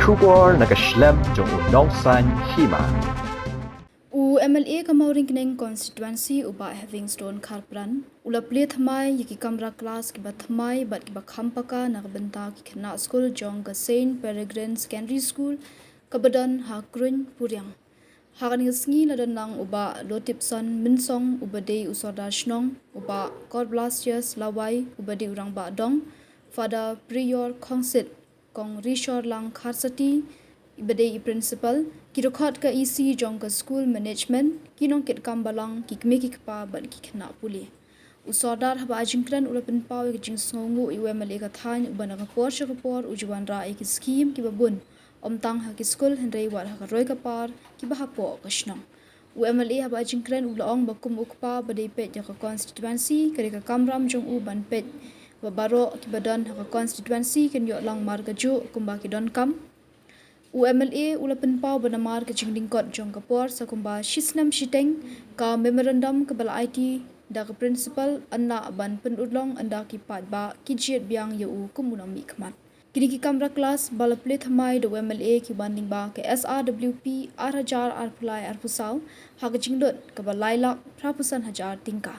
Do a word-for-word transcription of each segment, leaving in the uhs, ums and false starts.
Khubor na ka shlem jong u Nongsaiñ Hima. U M L A ka Mawryngkneng constituency u Bah Heavingstone Kharpran u la plie thymmai ïa ki kamra klas kiba thymmai bad kiba kham paka na ka bynta ki khynnah skul jong ka Saint Peregrine Secondary School kaba don ha Kruiñ Puriang. Ha kane ka sngi la don lang u Bah Lotipson Mynsong uba dei u Sordar Shnong, u Bah Korblastius Lawai uba dei u Rangbah Dong, Father Prior Khongsit, Kong Rishorlang Kharsati iba dei i principal, ki dkhot ka E C jong ka school management, ki nongkitkam balang, ki kmie ki kpa bad ki khynnah pule. U Sordar haba ai jingkren u la pynpaw ïa ka jingsngewnguh ïa u M L A ka thaiñ uba na ka por sha ka por u ju wanrah ïa ki skhim kiba bun, ym tang ha ki skul hynrei wat ha ka roi ka par kiba hapoh ka shnong. U M L A haba ai jingkren u la ong ba kum u kpa ba dei peit ïa ka constituency, ka dei ka kamram jong u ban peit ba baroh kiba don ha ka constituency kin ïoh lang markajuh kumba ki donkam. U M L A u la pynpaw ba namar ka jinglyngkot jong ka por sa kumba shi snem shiteng, ka memorandum kaba la aiti da ka principal yn lah ban pynurlong ynda ki paidbah ki jied biang ïa u kum u nongmihkhmat. Kine ki kamra klas ba la plie thymmai da u M L A ki wan lyngba ka S R W P ar hajar arphew lai arphew saw ha ka jinglut kaba lai lak phraphew san hajar tyngka.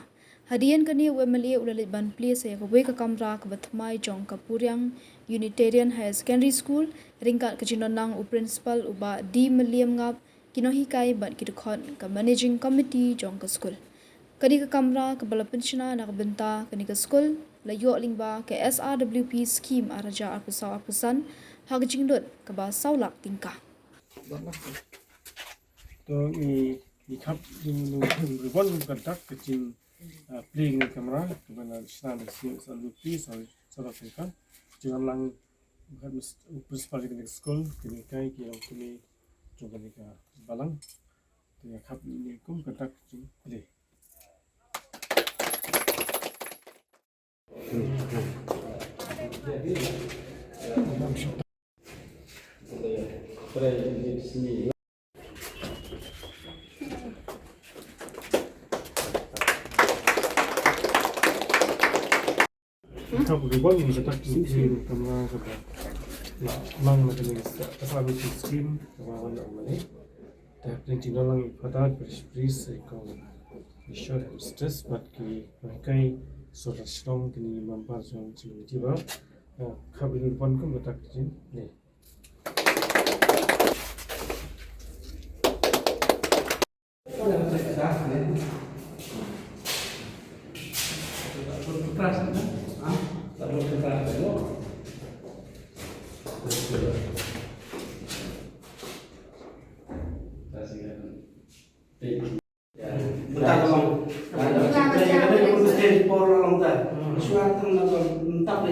Hadien kane u M L A u la leit ban plie sa ïa kawei ka kamra kaba thymmai jong ka Puriang Unitarian Higher Secondary School ryngkat ka jingdon lang u principal u Bah D Mylliemngap, ki nonghikai bad ki dkhot ka managing committee jong ka skul. Kane ka kamra kaba la pynshna na ka bynta kane ka skul la ïoh lyngba ka S R W P scheme ar hajar arphew saw arphew san ha ka jinglut kaba saw lak tyngka. To ngi ngi khap jingribbon kum ka dak ka jing, ah, plie ïa kane ka kamra kaba la shna da ka scheme S R W P saw saw lak tyngka. Jingdon lang u headmistress, u principal jong kane ka skul, ki nonghikai, ki longkmie jong kane ka balang. Te nga khap ïa ine kum ka dak jingplie. Ka ribbon ka dak jingplie ïa kane ka kamra kaba la mang na kane ka S R W P scheme kaba wan na U M L A. Te hapdeng jingdon lang ïa u Father, parish priest, ïa i Kong Rishorlang, headmistress bad ki nonghikai, Sordar Shnong, kine ki member jong ka committee ba, eh, khap ïa ka ribbon kum ka dak jingplie. Mynta ka long. Mynta ka long. Mynta ka long. Por la long ta. Shuwa tang na ka mynta ka.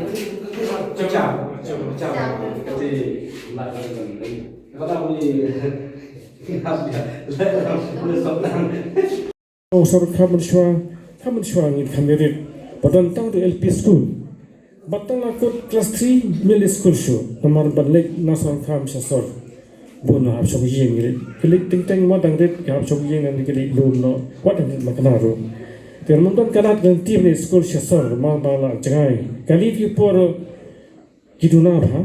Chau. Chau. Chau. Kati. Kata ni. Ong sor ka mynshuwa, ka mynshuwa ngin kham ïa rit. Ba don tang da L P school. Bad tang la kut class three, middle school shuh. Namar ban leit na sor kham sha sor. Bun na hap shong ïing ngi leit. Ki leit teng teng ma dang rit, ki hap shong ïing ngi leit lum noh. Wat dang rit ma kane ruh. Te mynta ka lad ngan tip ne school sha sor, ma ba la jngai. Ka leit ki por ki duna bha.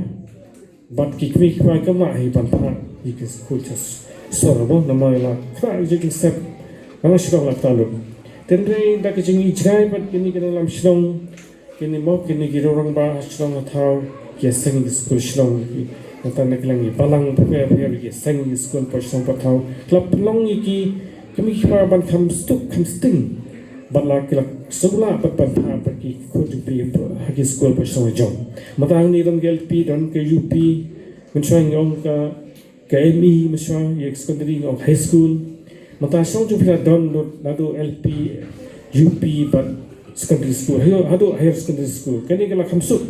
Bad ki kmie ki kpa kam lah hi ban phah ïa ki skul sha sor ba namar la khreh ïa ki step. Nga shu la kata lut. Te hynrei da ka jingïohi jngai bad kine ki nongïalam shnong, kine mo kine ki rangbah shnong ha thaw, ki ïaseng ïa ki skul shnong, ki nangta na ki lang ïa balang pher pher, ki ïaseng ïa ki skul pa shnong pa thaw. Ki la pynlong ïa ki kmie ki kpa ban kham stuk kham sting. Bad la ki la sngewlah bad ban phah bad ki khun jong phi ha ki skul pa shnong jong. Mynta hangne don ka L P, don ka U P, mynshuwa ngi ong ka, ka M E, mynshuwa ïa ka secondary ngi ong high school. Mynta shnong jong phi la don lut naduh L P, U P bad secondary school, haduh, haduh higher secondary school. Kane ka la kham suk.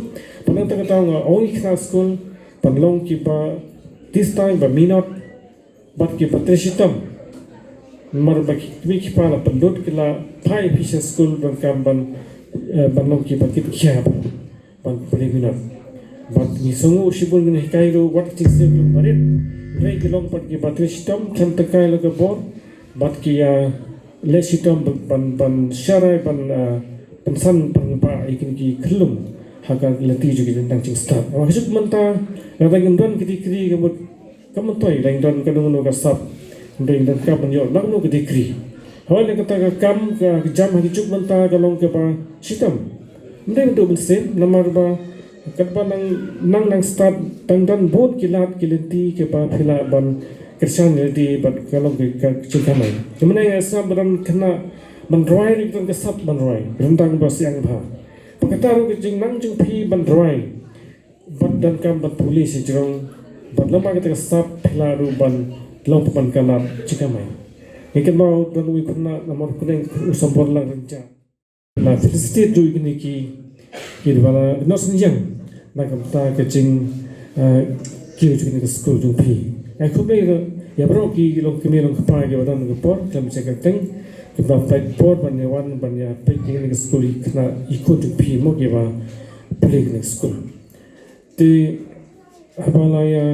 Bad nangta kata nga ong ïa ki khynnah skul ban long kiba this time ba minot. Bad kiba trei shitom. Namar ba ki kmie ki kpa la pynlut ki la phah ïa phi sha skul donkam ban, eh, ban long kiba kit khia ban, ban pule minot. Bad ngi sngewnguh shibun ngi hikai ruh wat ki jingsngewsih ki long barit. Hynrei ki long bad kiba trei shitom khlem tang kai la ka bor. Bad ki ïa leh shitom ban, ban, ban sharai ban, eh, pynsan pynbha ïa kine ki khyllung. ha ka lynti jong ki dang jingstad. Haba ka juk mynta, lada ngim don ka degree ka mut ka myntoi, lada ngim don kano kano ka sap, hynrei ngim don ka ban ïoh na kano ka degree. Haba la kata ka kam ka jam ha ka juk mynta ka long kaba shitom. Hynrei mynta mynsiem namar ba katba nang nang nang stad dang don bun ki lad ki lynti kiba phi lah ban kyrshan ïa lade bad ka long ka jingkamai. Kumne nga sngew ba don khynnah ban rwai ruh don ka sap ban rwai. Ryndang ba siang bha. Ba kata ruh ka jingnang jong phi ban rwai. Bad donkam ban pule sha jrong bad lama kata ka sap phi lah ruh ban long pynban ka lad jingkamai. Ngi kynmaw don uwei u khynnah namar u khynnah u Samborlang Rynjah. La felicitate ruh ïa kine ki ki ba la noh synñiang na ka bynta ka jing eh, kiew jong kane ka skul jong phi. Ai khublei ruh ïa baroh ki longkmie longkpa kiba don ha ka por khlem jaka teng kiba peit por ban ïa wan ban ïa peit ïa kane ka skul ïa kane ka skul jong phi mo kiba pule kane ka skul. Te haba la ïa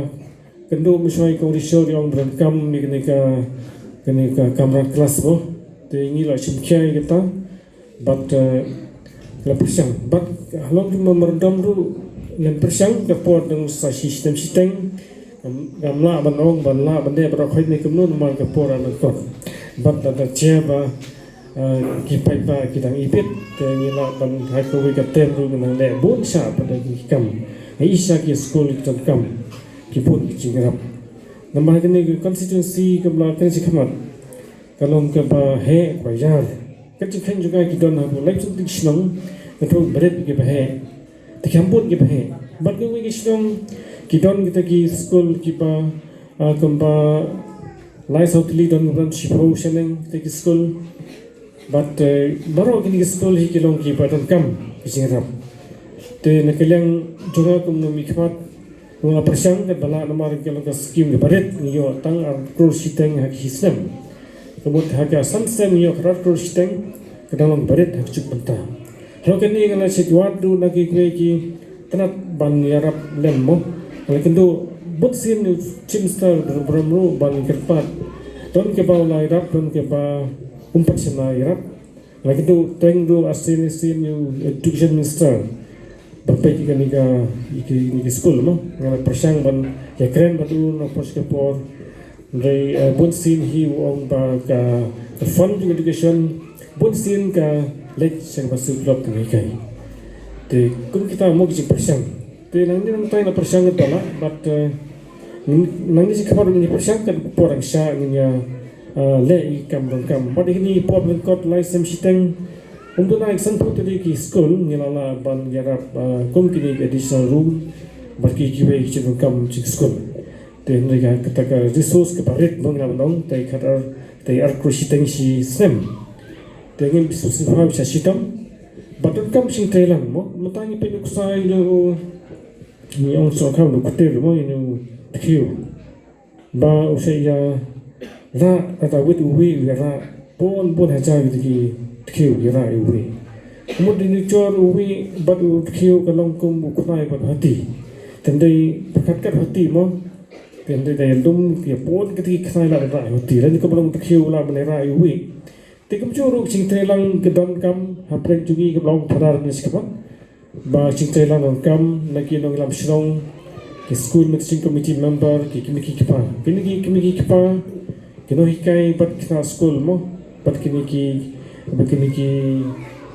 kynduh mynshuwa ïa ka research ïa ong ba donkam ïa kane ka kane ka kamra klas mo. Te ngi la shim khia ïa kata bad eh, la pyrshang bad halor ki memorandum ruh ngan pyrshang ka por dang sa shi shiteng shiteng ngam ngam lah ban ong ban lah ban dei ba da khoi ne kumno namar ka por ana kot bad da da jia ba eh, ki paidbah ki dang ibit te ngi lah ban ha kawei ka term ruh ngi nang leh bun shah pat da ki kam ha i sha ki skul ki donkam ki bun ki jingïarap. Namar kane ka constituency ka ba la kane shi khmat ka long kaba heh kaba ïar. Ka jingkheiñ jong nga ki don ha ka laiphew snem shnong ka thok barit kiba heh. Te ki hynmen kiba heh bad kiwei ki shnong ki don kita ki skul kiba ah, kumba lai saw tylli don kiba don shiphew shaneng kita ki skul. Bad eh, baroh kine ki skul hi ki long kiba donkam ki jingïarap. Te na ka liang jong nga kum u nongmihkhmat ruh nga pyrshang katba lah namar ka long ka skim kaba rit ngi ïoh tang ar klur shiteng ha ki snem. Ka mut ha ka san snem ngi ïoh ka ar klur shiteng ka dang long kaba rit ha ka juk mynta. Halor kane nga la shait wad ruh na kiwei ki tnat ban ïarap lem mo. Nga la kynduh bun sien u Chief Minister u Tremblam ruh ban kyrpad. Don kiba u la ïarap don kiba um pat shym la ïarap. Nga la kynduh teng ruh ar sien sien u Education Minister ban peit ïa kane ka ïa kane ka skul mo. Nga la pyrshang ban ïakren bad u na por sha ka por. Hynrei eh, bun sien hi u ong ba ka ka fund jong education bun sien ka leit sha kaba shu drop tang hikai. Te kum kita mo ki jingpyrshang. Te nangne nangtai la pyrshang ka dala bad eh, nangne jingkhmat ngin ïa pyrshang ka por dang shah ngin ïa eh, leh ïa ki kam donkam. Bad ïa kine ki por lyngkot lai sem shiteng. Um duna ïa ki sanphew tylli ki skul ngi la lah ban ïarap eh, kum kine ki additional room bad ki kiwei ki jingdonkam jong ki skul. Te hynrei ka kata ka resource kaba rit mo ngi la ban ong te khatar te ar klur shiteng shi snem. Te ngin bit sngewsih bha sha shitom. Bad donkam shyntrei lang mo mynta ngi peit nuksa ïa u ngi ong sngewkam u ktir mo ïa u dkhiew. Ba u sa ïa rah kata wit uwei u ïa rah bun bun hajar ki dkhiew ïa rah uwei. Mut dei u jor uwei bad u dkhiew ka long kum u khnai bad hati. Te dei pyrkhat kat hati mo. Te dei dei lum ïa bun ki dkhiew khnai la rah hati. Lane ka long dkhiew la ban rah uwei. Te kumjuh ruh jingtrei lang ka donkam hapdeng jong ngi ka long phadar ne shi khmat. Ba jingtrei lang donkam na ki nongïalam shnong, ki school managing committee member, ki kmie ki kpa. Kine ki kmie ki kpa ki nonghikai bad ki khynnah skul mo bad kine ki bad kine ki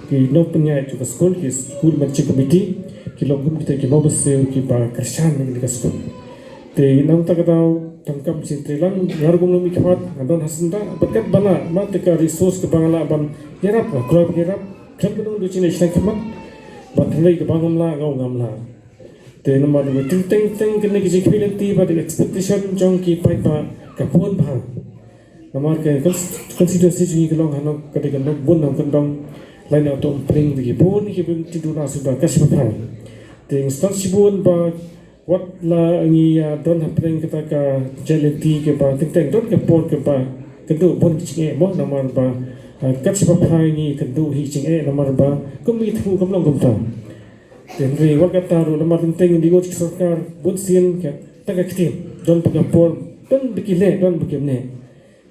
ki nongpynïaid jong ka skul, ki school managing committee ki long kum kita ki nongpynïaid kiba kyrshan ïa kane ka skul. Te na kata ka daw donkam jingtrei lang nga ruh kum u nongmihkhmat nga don ha syndah bad katba lah ma te ka resource kaba nga lah ban ïarap nga kloi ban ïarap. Khlem ka dang du jingïaid sha khmat bad hynrei kaba ngam lah nga ngam lah. Te namar ba teng teng teng kane ka jingkhmih lynti bad expectation jong ki paidbah ka bun bha. Namar ka cons- constituency jong ngi ka long hano ka dei ka nok bun nong kyndong. Lai na to pring dei ki bun ki bun ki duna suda ka shi bha. Te ngi stad shibun ba wat la ngi ïa don hapdeng kata ka jingkhmih lynti kaba teng teng don ka por kaba kynduh bun ki jingeh mo namar ba ah, kat shi bha ngi kynduh hi jingeh namar ba kum ngi thmu kam long kumta. Te hynrei wat kata ruh namar teng teng ngi dei ngut ki sorkar bun sien kata ka ktien don pa ka por don ba ki leh don ba kim leh.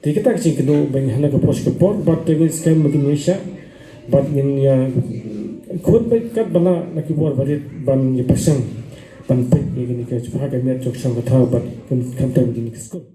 Te kata ka jingkynduh ba ngi hana ka por sha ka por bad te ngin skhem ba ngin ïa shah bad ngin ïa Khun bad kat ba lah na ki bor barit ban ïa pyrshang ban peit ïa kine ki jingpyrkhat ka miat jong ka shnong ka thaw bad khamtam kine ki skul.